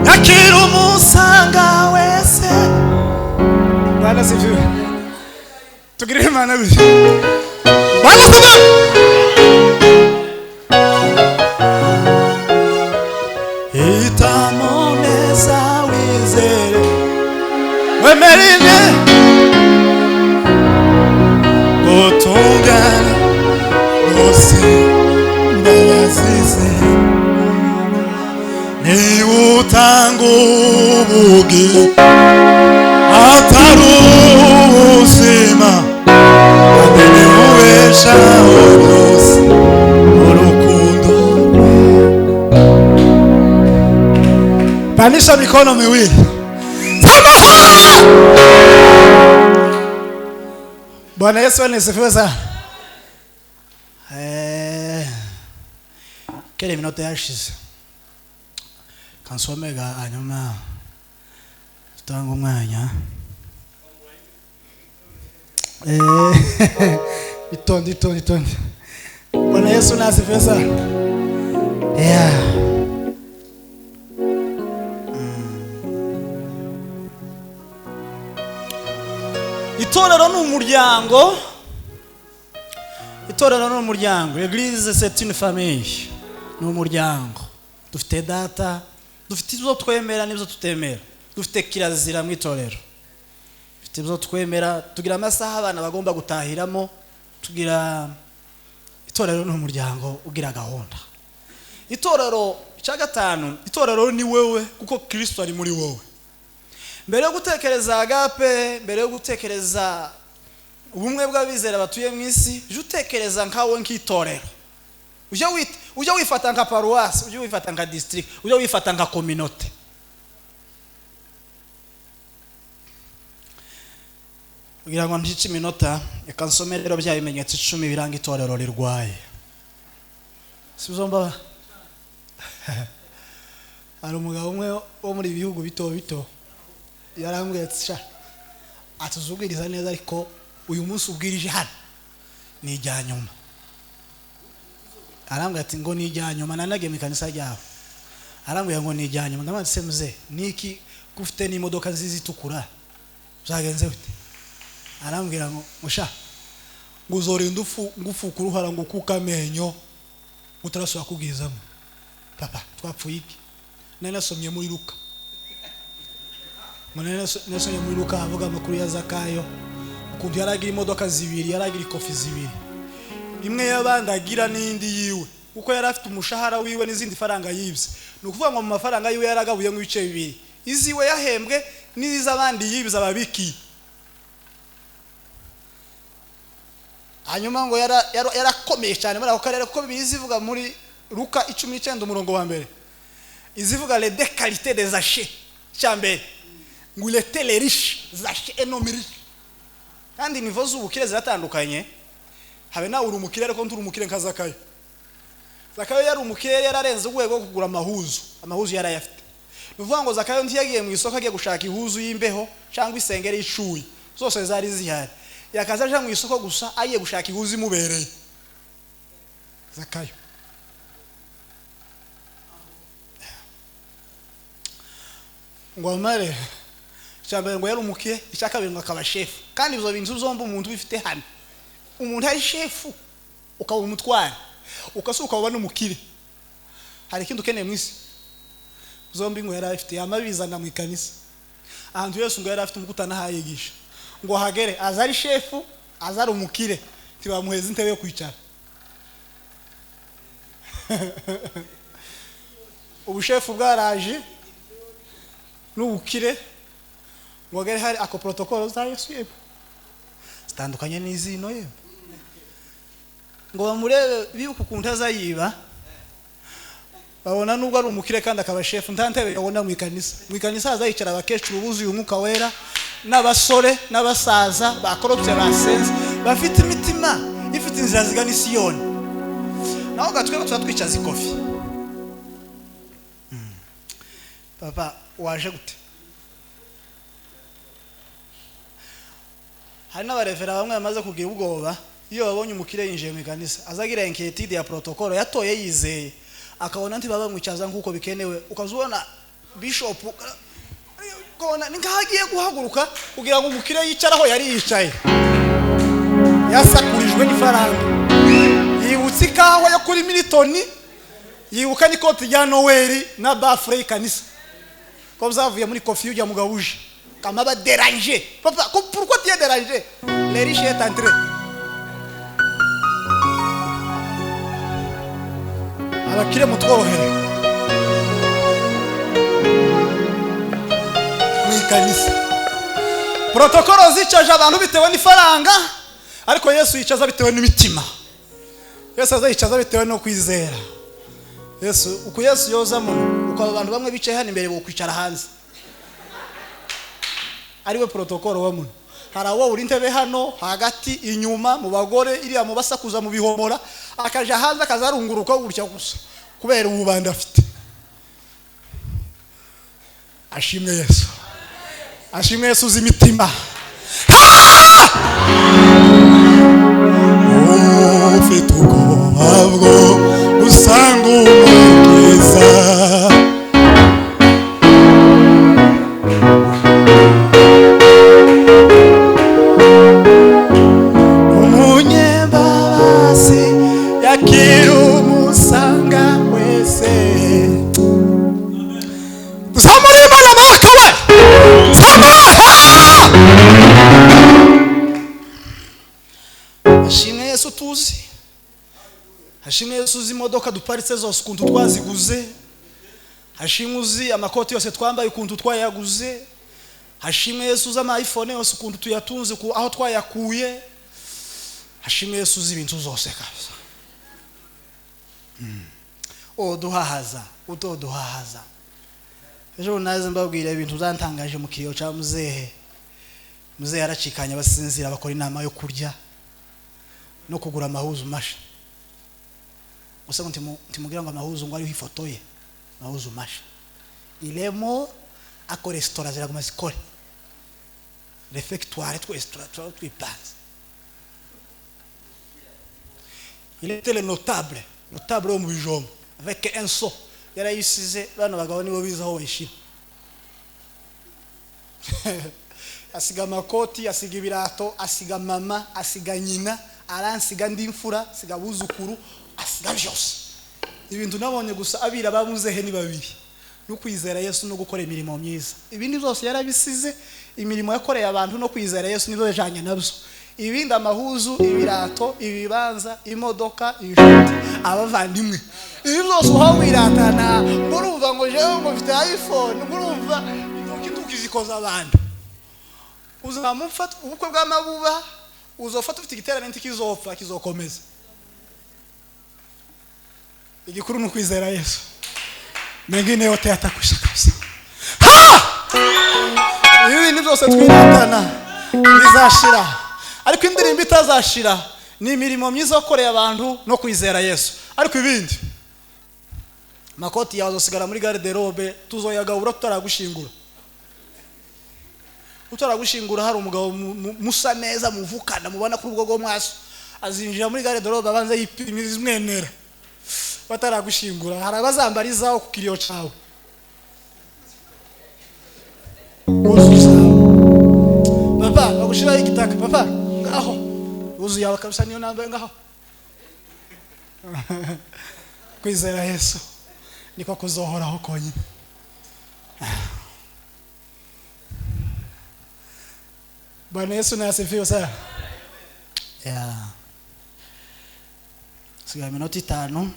yakira umusanga wese. Bwana sifiwe. Tugirire Imana gutya. Bwana sifiwe. Hitamo neza wizere, wemerere gutungana rwose imbabazi ze. Niba utanga ubugingo atari ubuzima, kandi niwe ubeshaho byose urukundo. Pandisha mikono miwili. Bwana Yesu asifiwe sana. Kere minota yashize. Kansomega hanyuma tutanga umwanya. Itonde itonde itonde. Bwana Yesu asifiwe sana. Yeah. Itorero ni umuryango. Itorero ni umuryango. L'église c'est une famille. Ni umuryango. Dufite data, dufite ibyo twemera n'ibyo tutemera. Dufite kirazira mu itorero. Dufite ibyo twemera, tugira amasaha abana bagomba gutahiramo, tugira itorero ni umuryango ugira gahunda. Itorero cya gatanu, itorero ni wewe kuko Kristo ari muri wowe. Mbere yo gutekereza agape, mbere yo gutekereza ubumwe bw'abizera batuye mu isi, je utekereza nkawe nk'itorero. Ujye wifata nka paroisse, ujye wifata nka district, ujye wifata nka communauté. Kugira ngo ntice iminota, reka nsome rero bya bimenyetso 10 biranga itorero rirwaye. Sibyo mbaba? Hari umugabo umwe wo muri bihugu bito bito yarambwiye ati sha atuzubwiriza neza, ariko uyu munsi ubwirije hano ni ijya nyuma. Arambwira ati ngo ni ijya nyuma, nanagiye mu kanisa ryabo. Arambwira ngo ni ijya nyuma, ndamutse muze niki Ko ufite n'imodoka nziza itukura, uzagenze ute? Arambwira ngo musha, ngo uzorinda ngufuka uruhara, ngo ukuke amenyo, utarasubira kubwizamo. Papa, twapfuye iki? Nari nasomye muri Luka, ngo nari nasomye muri Luka avuga amakuru ya Zakayo, ukuntu yaragira imodoka zibiri, yaragira ikofi zibiri, imwe y'abandi agira n'indi yiwe, kuko yari afite umushahara wiwe n'izindi faranga yibye. Ni ukuvuga ngo mu mafaranga yiwe yaragabuyemo ibice bibiri, iziwe yahembwe n'iz'abandi yibye ababikiye. Hanyuma ngo yarakomeye cyane muri ako karere, kuko Bibiliya izivuga muri Luka 19 umurongo wa mbere, izivuga les deux qualités des Zachée. Icya mbere ngo il était le riche, Zachée un homme riche. Kandi nivo z'ubukire ziratandukanye. Habe nawe uri umukire, ariko nturi umukire nka Zakayo. Zakayo yari umukire, yararenze urwego rwo kugura amahuzu, amahuzu yarayafite. Ni ukuvuga ngo Zakayo ntiyagiye mu isoko agiye gushaka ihuzu y'imbeho cyangwa isengeri y'ishuyi, zose zari zihari. Yakaza aja mu isoko gusa agiye gushaka ihuzu imubereye. Zakayo ngo amare, icya mbere ngo yari umukire, icya kabiri ngo akaba shefu. Kandi ibyo bintu zombi umuntu ubifite hano, umuntu ari shefu ukaba umutware, ukasuka ukaba n'umukire, hari ikindi ukeneye mu isi? Zombi ngo yari afite, yamabizana mu ikanisa. Ahantu Yesu ngo yari afite umukutana ahayigisha, ngo hagere aza ari shefu, aza ari umukire, ntibamuheza intebe yo kwicara. Ubushefu bwaraje n'ubukire, ngo hagere hari ako protocole za Yesu yebo zitandukanye n'izino yebo, ngo bamurebe bibuka ukuntu azayiba, babona nubwo ari umukire kandi akaba shefu, nta ntebe yabona mu ikanisa. Mu ikanisa hazayicara abakecuru buzuye umwuka wera, n'abasore n'abasaza bakoropye, basenze, bafite imitima ifite inzira zigana Isiyoni. Naho gatwe tuba twicaza ikofi. Papa, waje gute? Hari n'abarevera bamwe bamaze kugira ubwoba iyo babonye umukire yinjiye mu ikanisa, azagira inquiétude ya protocole yatoye yizeye, akabona ntibaba mwicaza nk'uko bikenewe. Ukazubona bishop ukabona ni nkaho agiye guhaguruka kugira ngo umukire yicare aho yari yicaye, yasakurijwe n'ifaranga, yibutse ikawa yo kuri Militoni, yibuka n'ikoti rya Noel na bafure y'ikanisa ko byavuye muri kofi y'ujya mugabo uje kama ba déranger. Papa, pourquoi tu es dérangé? Les riches est entré. Abakire mutworohere mu ikanisa. Protokolo zicaje abantu bitewe n'ifaranga, ariko Yesu yicaza bitewe n'imitima. Yesu azayicaza bitewe no kwizera. Yesu uko Yesu yoza muno, uko abantu bamwe bicaye hano imbere bokwicara hanze, ariwe protokolo wa muno. Hari abo uri intebe hano hagati, inyuma mu bagore, iriya mu basakuza mu bihomora, akaja hanze akazarunguruka gutya gusa kubera ububanda afite. Ashimwe Yesu, ashimwe Yesu uzi imitima. Ufite ubwoba bwo gusanga umukiza, umunyembabazi yakira umusanga wese. Zamura Imana amaboko we, zamura! Ashimwe Yesu tuzi, hashimwe Yesu uzi imodoka duparitse zose ukuntu twaziguze, hashimwe uzi amakoti yose twambaye ukuntu twayaguze, hashimwe Yesu uzi ama iPhone yose ukuntu tuyatunze, aho twayakuye, hashimwe Yesu uzi ibintu zose kabisa. Oduhahaza, utoduhahaza. Ejo naze mbabwira ibintu byantangaje mu kiriyo ca muzehe. Muzehe yaracikanye abasinzira, bakora inama yo kurya no kugura amahuzu masha. Gusa ngo ntimugira ngo amahuzu ngo ariho ifoto ye, amahuzu masha. Iremo ako resitora ziraguma zikore, refectoire twese twipanze. Il était le notable, notable wo mu bijombo, avec un seau. Yarayisize bano bagabo nibo biza aho bayishira. Asiga amakoti, asiga ibirato, asiga mama, asiga nyina, aransiga ndi imfura, asiga abuzukuru, asiga byose. Ibintu nabonye gusa abira bamuzehe ni babiri, no kwizera Yesu no gukora imirimo myiza. Ibindi byose yarabisize. Imirimo yakoreye abantu no kwizera Yesu nibyo yajanye nabyo. Ibindi, amahuzu, ibirato, ibibanza, imodoka, inshuti, abavandimwe, ibi byose uha wiratana ngo urumva ngo jewe ngo mfite iPhone, ngo urumva intoki tukizikoza abantu. Uzamufata ubukwe bw'amabuba, uzofata ufite igiterane ntikizopfa, kizokomeza. Igikuru ni ukwizera Yesu, mengine yote yatakwisha kabisa. Ha! Ibi bintu byose twiratana bizashira, ariko indirimbo itazashira ni imirimo myiza wakoreye abantu no kwizera Yesu. Ariko ibindi, amakoti yawe azosigara muri garde-robe, tuzoyagabura tutaragushingura. Utaragushingura, hari umugabo musa neza muvukana, mubona kuri ubwo mwaso, azinjira muri garde-robe abanza yipimiriza umwenera. Bataragushingura, hari abazambarizaho ku kiriyo cawe. Wuzuza papa, bagushiraho igitaka papa, ngaho wuzuye yawe kabisa, niyo nambaye ngaho. Kwizera Yesu niko kuzohoraho konyine. Bwana Yesu na asifiwe sana. Yeah. Sigaye iminota 5.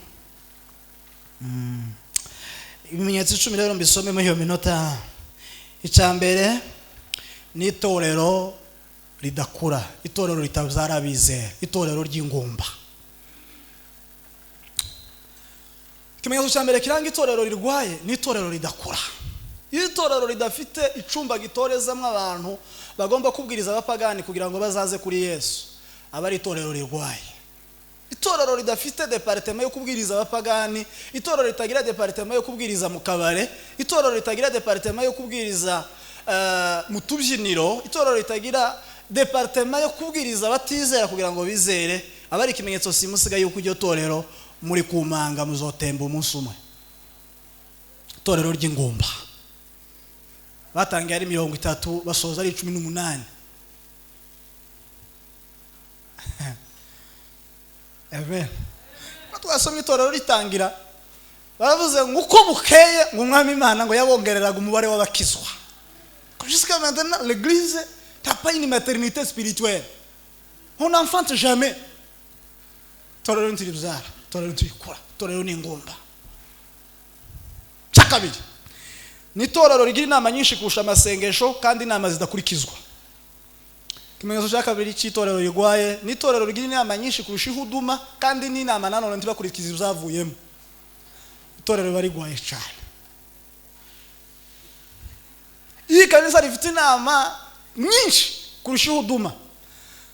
Ibimenyetso 10 rero mbisome muri iyo minota. Icya mbere ni itorero ridakura, itorero ritabyara abizera, itorero ry'ingumba. Ikimenyetso cya mbere kiranga itorero rirwaye ni itorero ridakura. Iyo itorero ridafite icumba gitorezamo abantu bagomba kubwiriza abapagani kugira ngo bazaze kuri Yesu, aba ari itorero rirwaye. Itorero ridafite departement yo kubwiriza abapagani, itorero ritagira departement yo kubwiriza mu kabare, itorero ritagira departement yo kubwiriza mu tubyiniro, itorero ritagira departement yo kubwiriza abatizera kugira ngo bizere, aba ari ikimenyetso simusiga yuko iryo torero muri kumanga muzotemba umunsi umwe. Itorero ry'ingumba batangiye ari 30, basoza ari 18. Amen. Twasomye itorero ritangira, baravuze ngo uko bukeye ngo umwami Imana ngo yabongereraga umubare w'abakizwa. Jusqu'à maintenant, l'église n'a pas une maternité spirituelle. On n'enfante jamais. Itorero ntiribyara, itorero ntirikura, itorero ni ingumba. Cya kabiri ni itorero rigira inama nyinshi kurusha amasengesho, kandi inama zidakurikizwa. Ikimenyetso cya kabiri cy'itorero rigwaye ni itorero rigira inama nyinshi kurusha ihuduma, kandi n'inama nanone ntibakurikiza ibyavuyemo. Itorero riba rigwaye cyane. Iyi kanisa rifite inama nyinshi kurusha ihuduma,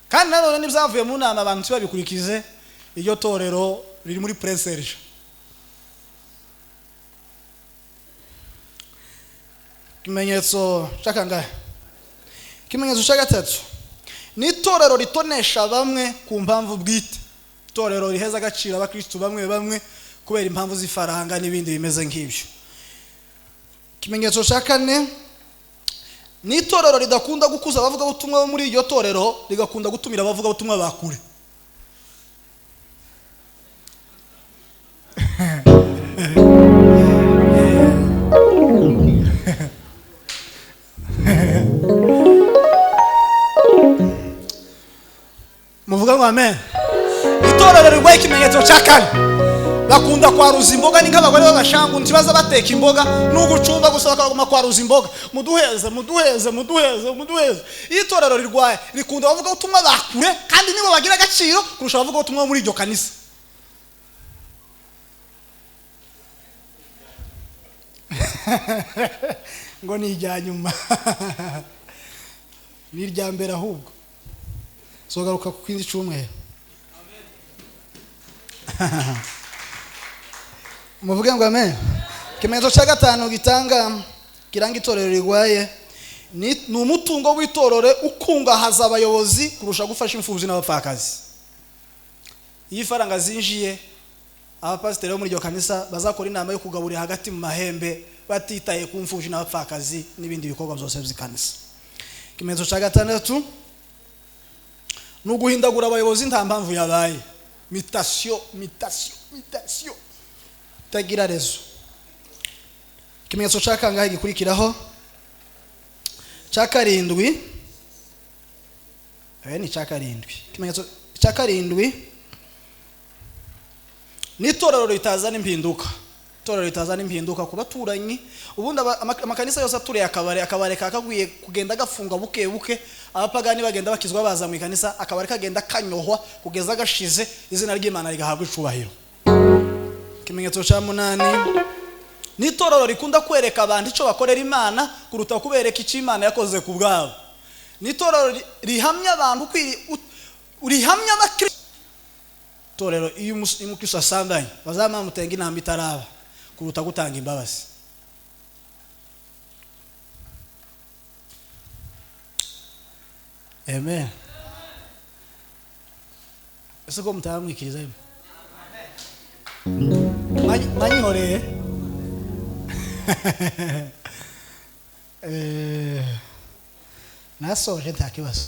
kandi nanone n'ibyavuye mu nama abantu ntibabikurikize, iryo torero riri muri preserge. Ikimenyetso cya kangahe? Ikimenyetso cya gatatu ni itorero ritonesha bamwe ku mpamvu bwite. Itorero riheza agaciro abakristu bamwe bamwe kubera impamvu z'ifaranga n'ibindi bimeze nk'ibyo. Ikimenyetso cya kane ni itorero ridakunda gukuza abavugabutumwa bo muri iryo torero, rigakunda gutumira abavugabutumwa ba kure. Muvuga ngo amen. Itorero rirwaye ikimenyetso cya kane, bakunda kwaruza imboga, ni nk'abagore b'abashangu ntibaza bateka imboga n'ugucumba gusa, bakaguma kwaruza imboga, muduheze muduheze muduheze muduheze. Iyo itorero rirwaye rikunda abavuga ubutumwa bakure, kandi nibo bagira agaciro kurusha abavuga ubutumwa muri iryo kanisa. Ngo ni irya nyuma, ni irya mbere ahubwo. Zogaruka ku kindi cyumweru. Muvuge ngo amen. Ikimenyetso cya gatanu gitanga kiranga itorero rigwaye ni umutungo w'itorero ukungahaza abayobozi kurusha gufasha imfubyi n'abapfakazi. Iyo ifaranga zinjiye, abapasiteri bo muri iryo kanisa bazakora inama yo kugaburira hagati mu mahembe, batitaye ku mfubyi n'abapfakazi n'ibindi bikorwa byose by'ikanisa. Ikimenyetso cya gatandatu ni uguhindagura abayobozi nta mpamvu yabaye. Mutation, mutation, mutation itagira raison. Ikimenyetso cya kangahe gikurikiraho? Cya karindwi. Ni cya karindwi. Ikimenyetso cya karindwi ni itorero ritazana impinduka. Itorero ritazana impinduka ku baturanyi. Ubundi amakanisa yose aturiye akabare, akabare kakagwiye kugenda gafunga buke buke, abapagani bagenda bakizwa baza mu ikanisa, akabare kagenda kanyohwa kugeza gashize, izina ry'Imana rigahabwa icubahiro. Ikimenyetso cya munani ni itorero rikunda kwereka abantu icyo bakorera Imana kuruta kubereka icyo Imana yakoze ku bwabo. Ni itorero rihamya abantu rihamya abakristo. Itorero iyo umukristo asambanye bazamutenga intambwe itaraba kuruta gutanga imbabazi. Amen. Ese ko mutamwikiriza yemwe? Manyihoreye. Nasoje nta kibazo.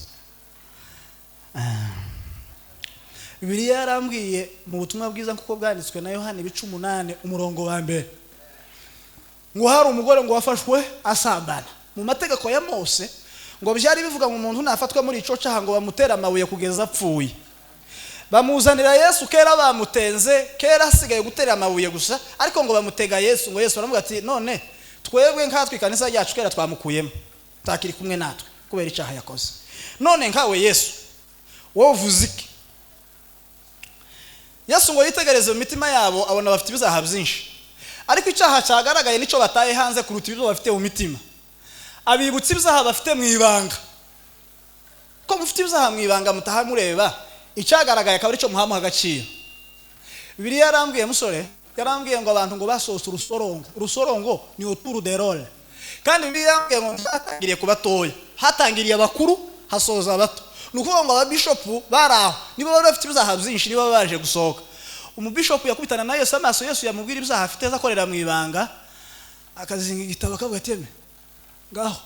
Bibiliya yarambwiye mu butumwa bwiza kuko bwanditswe na Yohana ibice 8 umurongo wa 1, ngo hari umugore ngo wafashwe asambana. Mu mategeko ya Mose ngo byari bivuga ngo umuntu nafatwa muri ico caha ngo bamutera amabuye kugeza apfuye. Bamuzanira Yesu, kera bamutenze, kera asigaye gutera amabuye gusa, ariko ngo bamutega Yesu. Ngo Yesu aravuga ati none twebwe nkatwe ikanisa ryacu kera twamukuyemo, takiri kumwe natwe kubera icaha yakoze. None nkawe Yesu wowe uvuze iki? Yesu ngo yitegereze mu mitima yabo abona bafite ibizaha byinshi, ariko icyaha cyagaragaye nico bataye hanze kuruta ibyo bafite mu mitima. Abibutsa ibizaha bafite mu ibanga, ko mufite ibizaha mu ibanga mutaha mureba icyagaragaye akaba aricyo muhamuha agaciro. Bibiliya yarambwiye musore, yarambwiye ngo abantu ngo basohotse urusorongo. Urusorongo ni autour de rôle. Kandi Bibiliya yarambwiye ngo hatangiriye ku batoya, hatangiriye abakuru, hasoza abato. Ni ukuvuga ngo ababishopu bari aho nibo bari bafite ibizaha byinshi, nibo baje gusohoka. Umubishopu yakubitana na Yesu amaso, Yesu yamubwira ibizaha afite azakorera mu ibanga, akazinga igitabo akavuga ati eme ngaho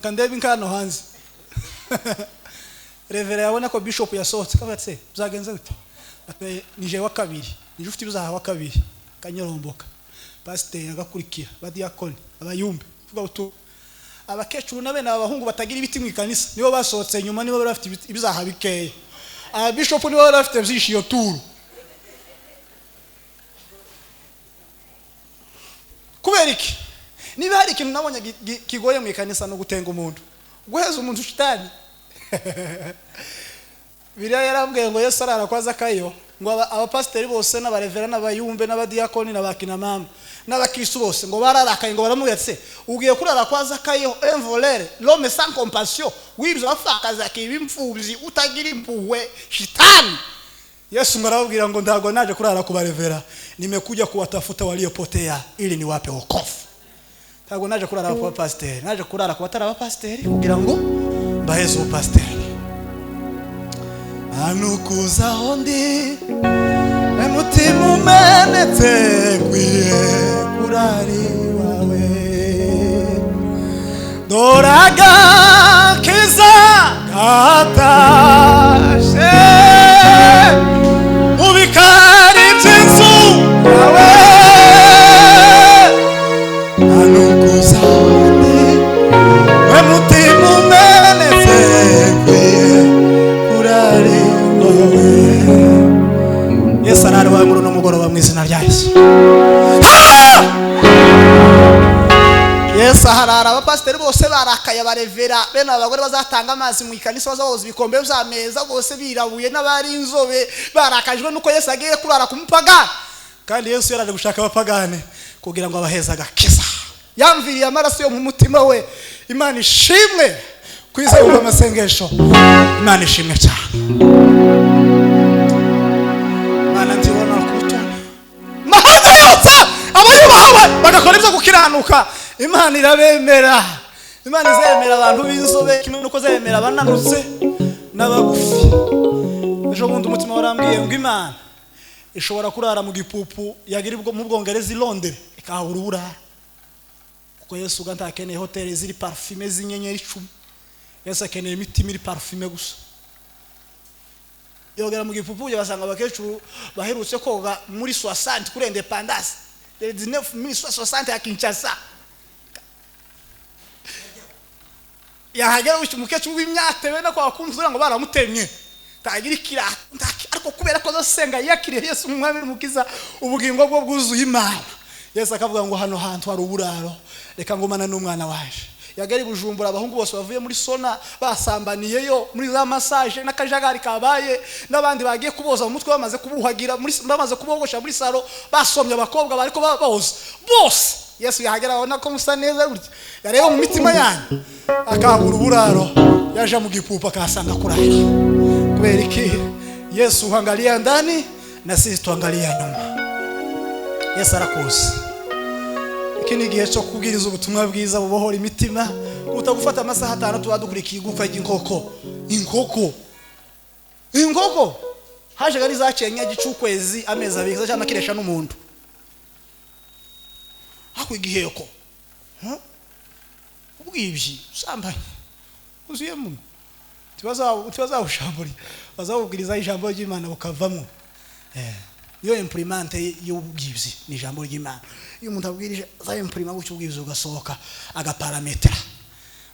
kandebe inkano hanze. Revera yabona ko bishop yasohotse akavuga ati byagenze gute? Ati nije wa kabiri, nije ufite ibizaha wa kabiri. Kanyoromboka, pasiteri agakurikira, abadiyakoni, abayumbe, vuga utu abakecuru na bene abahungu batagira ibiti mu ikanisa nibo basohotse nyuma, nibo bari bafite ibizaha bikeya. Ababishopu nibo bari bafite byinshi iyo turu. Kubera iki? Niba hari ikintu nabonye kigoye mu ikanisa no gutenga umuntu, guheza umuntu shitani. Bibiliya yarambwiye ngo Yesu arara kwa Zakayo, ngo abapasiteri bose n'abarevera n'abayumbe n'abadiyakoni n'abakinamama n'abakristo bose ngo bararakaye, ngo baramubwira ati ugiye kurara kwa Zakayo, un voleur, l'homme sans compassion, wibye abapfakazi akiba imfubyi, utagira impuhwe, shitani. Yesu ngo arababwira ngo ntabwo naje kurara kubarevera, nimekuja kuwatafuta waliopotea ili niwape wokovu. Ntabwo naje kurara ku bapasiteri, naje kurara ku batari abapasiteri kugira ngo mbaheze ubupasiteri. Anukuza ndi umutima umenetse kwiye kurari wawe, dore agakiza katashe mu bikari by'inzu yawe. Anukuza ndi umutima umenetse kwiye kurari wawe. Yesu arari wawe muri uno mugoroba mu izina rya Yesu. Yesu aharara abapasiteri bose barakaye, abarevera bene abagore bazatanga amazi mu ikanisa, bazaboza ibikombe by'ameza bose birabuye n'abari inzobe, barakajwe nuko Yesu agiye kurara ku mupagani. Kandi Yesu yaraje gushaka abapagani kugira ngo abaheze agakiza. Yamviriye amaraso yo mu mutima we. Imana ishimwe kwizera amasengesho. Imana ishimwe cyane. Imana ntibona kutona mahanga yose abayubaha bagakora ibyo gukiranuka. Imana irabemera. Imana izemera abantu b'inzobe kimwe nuko zemera abananutse n'abagufi. Ejo bundi umutima warambwiye ngo Imana ishobora kurara mu gipupu yagira mu Bwongereza i Londres ikahabura uburara. Kuko Yesu ga ntakeneye hoteli ziri parfumé z'inyenyeri 10. Yesu akeneye imitima iri parfumé gusa. Yogera mu Gipupu basanga abakecuru baherutse koga muri 60 kuri indépendance de 1960 ya Kinshasa. Yahagera umukecuru w'imyate bene ko akumvura ngo baramutemye tagira ikirato, ariko kubera ko asenga yakiriye Yesu umwami n'umukiza, ubugingo bwo bwuzuye Imana. Yesu akavuga ngo hano hantu hari uburaro, reka ngumana n'umwana waje. Yagari Bujumbura abahungu bose bavuye muri sona basambaniyeyo muri za massage n'akajagari kabaye, n'abandi bagiye kuboza mu mutwe bamaze kubuhagira muri bamaze kubogosha muri salo, basomye abakobwa bariko baboza bose. Yesu yahagera abona ko musa neza gutya, yareba mu mitima yanyu akabura uburaro, yaja mu Gipupa akahasanga kurahira. Kubera iki? Yesu huangalia ndani na sisi tuangalia nyuma. Yesu arakuzi. Iki ni igihe cyo kubwiriza ubutumwa bwiza bubohora imitima, utagufata amasaha 5 tuwadukurikiye igufa ry'inkoko. Inkoko. Inkoko haje gari zacenye gicukwezi amezi abiri cyangwa kiresha n'umuntu. Hako igiheko. Ubwibyi usambanye. Uzuye mu. Tibazawushamburi. Bazawubwiriza ijambo ry'Imana bukavamo. Iyo imprimante y'ubwibyi ni ijambo ry'Imana. Iyo umuntu abwirije za imprima gutyo ubwibyi ugasohoka agaparametra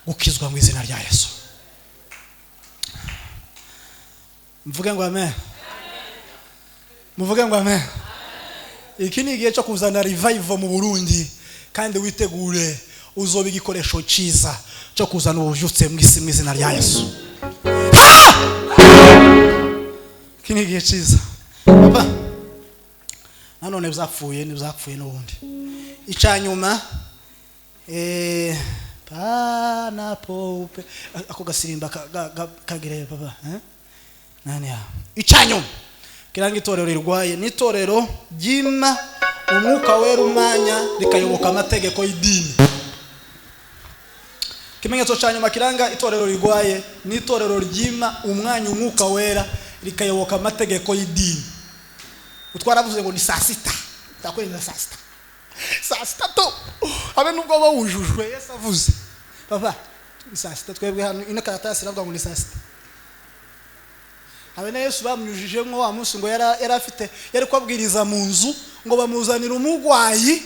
gukizwa mu izina rya Yesu. Mvuge ngo amen. Muvuge ngo amen. Iki ni igihe cyo kuzana revival mu Burundi, kandi witegure uzoba igikoresho cyiza cyo kuzana ubuvyutse mu isi mu izina rya Yesu. Iki ni igihe cyiza. Papa nanone bizapfuye nibizapfuye n'ubundi. Icanyuma panapo ako gasirimba kagire papa nani ya. Icanyuma kiranga itorero rirwaye ni itorero ryima umwuka wera umwanya rikayoboka amategeko y'idini. Kimenyetso cyanyuma kiranga itorero rirwaye ni itorero ryima umwanya umwuka wera rikayoboka amategeko y'idini. Utwaravuze ngo ni saa sita, takwenza saa sita. Saa sita to abe nubwo bawujujwe Yesu avuze papa ni saa sita twebwe hano ino karatasi iravuga ngo ni saa sita. Abe na Yesu bamunyujijemwo wa munsi ngo yari afite yari kwabwiriza mu nzu, ngo bamuzanira umugwayi,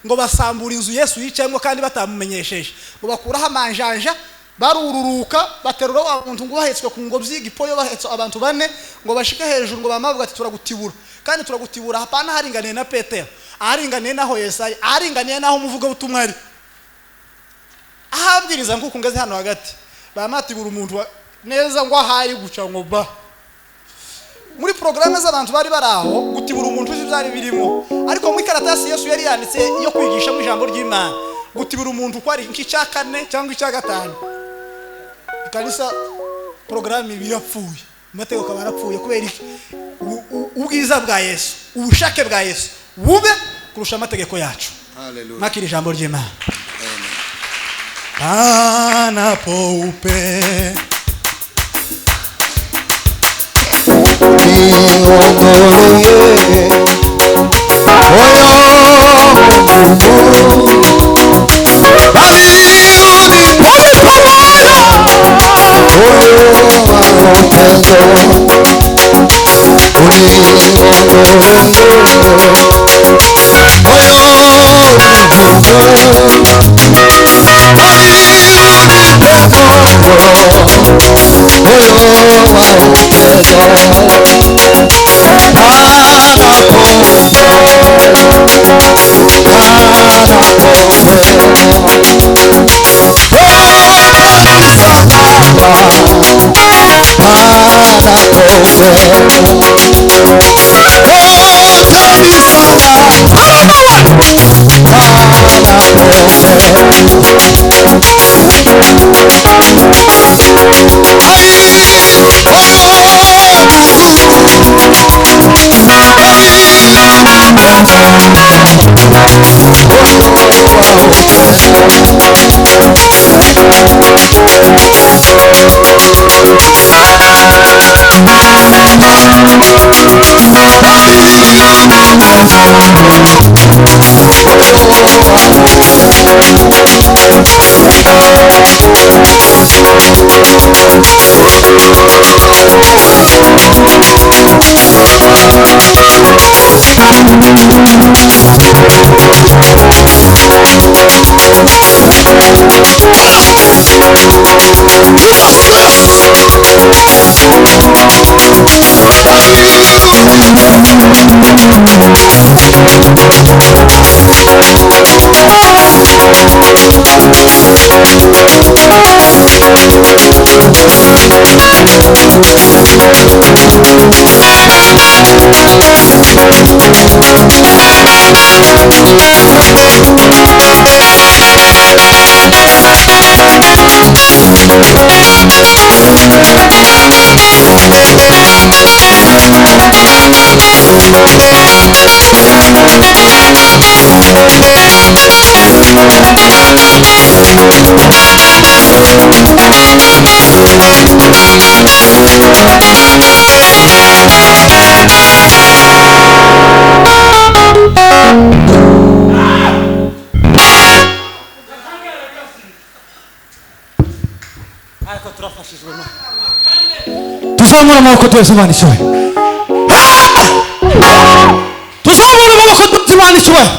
ngo basambura inzu Yesu yicayemo kandi batamumenyesheje, ngo bakuraho amanjanja barururuka baterura wa muntu ngo bahetswe ku ngobyi y'igipoyo, bahetse abantu bane ngo bashike hejuru, ngo bamavuga ati turagutibura, kandi turagutibura hapana haringaniye na Petero, aharinganiye naho Yesaya, aharinganiye naho umuvuga butumwa ari ahabwiriza nkuko ngeze hano hagati bamatibura umuntu neza ngo ahari guca ngo ba muri programme z'abantu bari baraho gutibura umuntu uzi byari birimo, ariko muri karatasi Yesu yari yanditse yo kwigisha mu ijambo ry'Imana gutibura umuntu ko ari nk'icya kane cyangwa icya gatanu. Ikanisa programme ibirapfuye, amategeko barapfuye kubera iki? Ubwiza bwa Yesu, ubushake bwa Yesu bube kurusha amategeko yacu. Hallelujah. Makiri ijambo ry'Imana. Panapo upe Ariko turafashijwe no tuzamura amaboko twese Imana icyubahiro. Tuzamura amaboko twese Imana icyubahiro.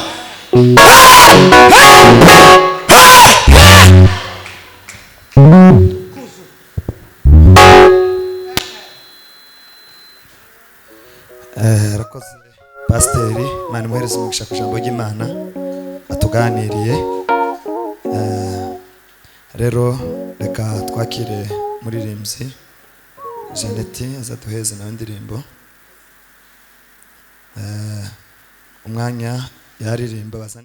Arakoze pasiteri, Imana imuhereze umugisha ku ijambo ry'Imana atuganiriye. Rero reka twakire muririmbyi Jeannette azaduheze nawe indirimbo. Umwanya yaririmba bazane.